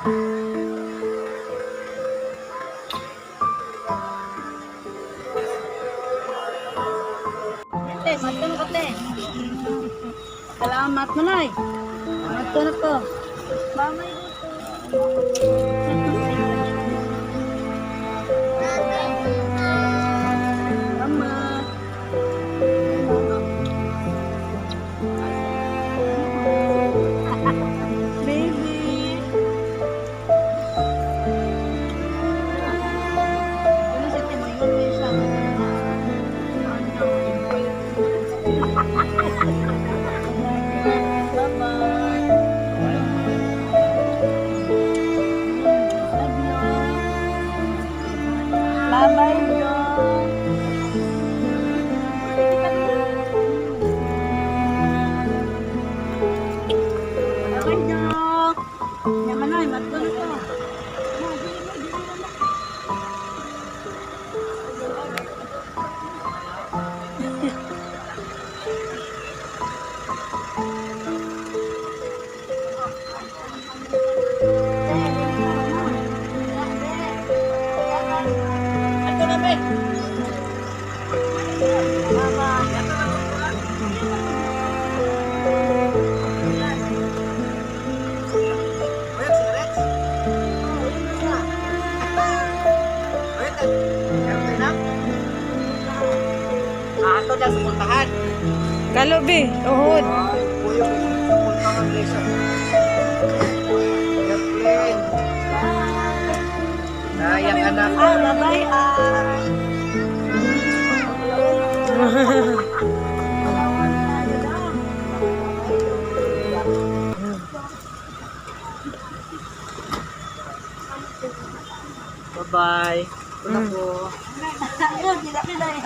Te, madto na ko, te. Salamat, Manay. Madto na ko. Mamay gusto. Salamat. Baby. Ano si Timo? Ingon mo siya. Bye-bye. Love you. Bye-bye, John. Bye-bye, John. Yaman na, matlo na to. Na, dili mo, dili mo na. Ato na, be. Wait, cigarettes? Wait, airplane na? Ah, ato dyan sa puntahan. Kalubi, uhod. Ay, kuya, sa puntahan, Lisa. Airplane. Sayang anak. Ah, bye-bye, ah. Bye-bye. Ito na po. Ayun, sila sila eh.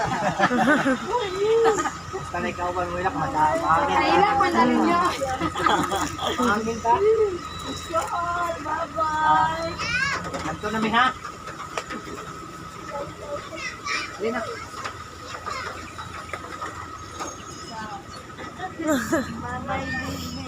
Basta na ikaw ba mo ilak, mahangin. Kailan pa na rin niya. Mahangin ka. Sure, bye-bye. Anto na mi ha. Dali na. Bye-bye, baby.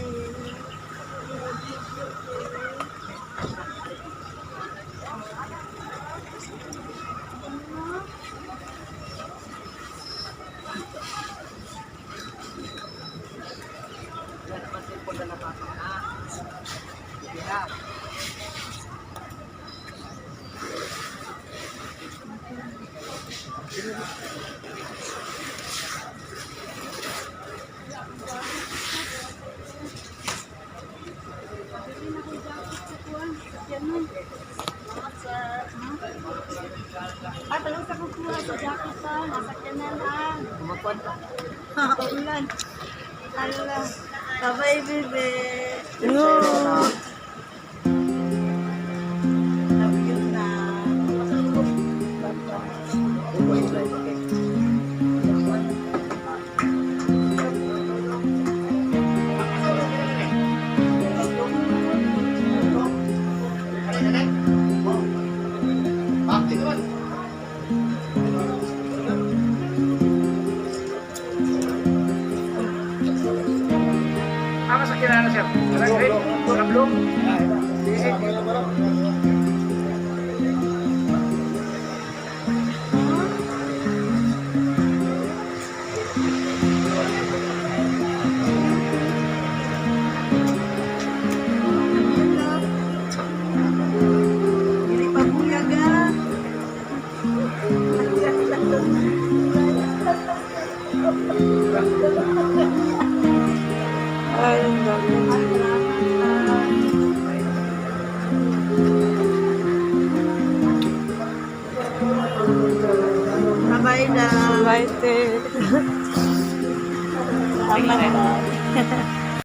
Wala naman cellphone na napasok na. Sige na. Ah, talong sa kukuha sa jacket pa. Nasa kanan ah. Kumagkuhan ka. Ulan. Ala. Bye-bye, baby. No. Love you na. Okay. Ama sa kinana, sir. Parang green, parang blue. Sige. Dili pa buyag ah. Ay, ang dami. Ay, salamat ah. Bye-bye na. Bye, te. Salamat.